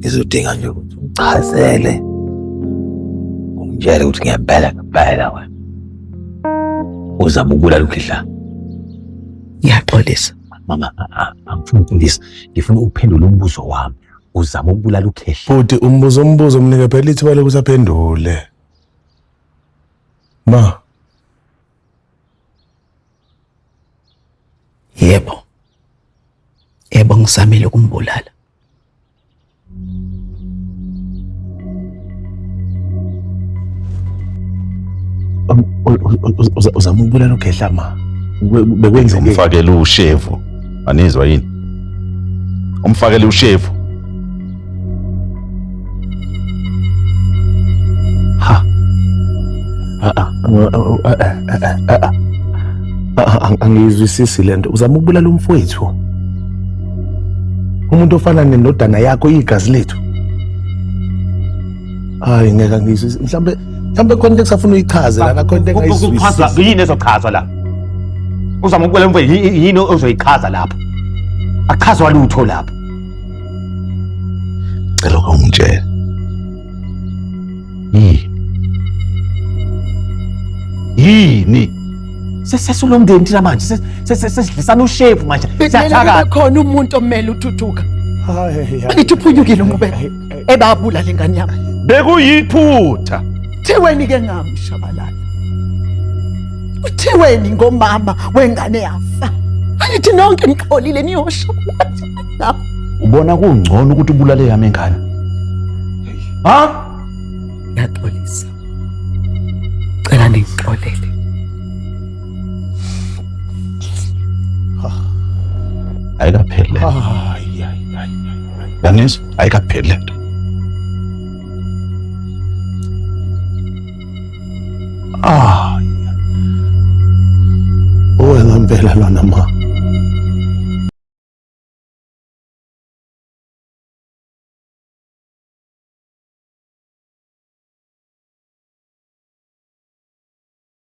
Ngizodinga nje ukuthi ungichazele, ungitshele ukuthi ngempela ngempela wena uzama ukubulala uKhehla. Ngiyaxolisa. Mama, angifuni ukufundisa, ngifuna ukuphendula umbuzo wami. Uzama ukubulala uKhehla. Bhuti umbuzo umbuzo mnike phela ithuba lokuthi aphendule. Ma. Yebo. Yebo ngizamile ukumbulala. Uzama ukubulala uGehla ma. Bekwenzeke. Umfakele ushevu. Anizwa yini? Umfakele ushevu. Ha. Angiyizwisisi lento. Uzama ukubulala umfowethu. Umuntu ofana nendodana yakho igazi lethu. Hayi ngeke angiyizwisisi. Mhlambe mhlambe khona into ekusafuna uyichaze lana khona into engayizwisisi. Yini ezochazwa la? Uzama ukubulala umfowethu yini ozoyichaza lapho? Achazwa lutho lapho. Cela ungitshele. Yini? Yini? Sesesula umndeni thina manje sesidlisana ushevu manje. Siyathaka. Khona umuntu omele uthuthuka. Angithi uphunyukile uNqubeko ebabulala ingane yami. Bekuyiphutha. Thiweni ke ngami Shabalala. Uthiweni ngomama wengane yafa? Angithi nonke nixolile niyosho. Ubona kungcono ukuthi ubulale yami ingane. Ha? Ngiyaxolisa. Cela ningixolele. Ayikapheli le. Hayi hayi hayi. Yangizwa? Ayikapheli le nto. Ah. Owe ngempela lona ma.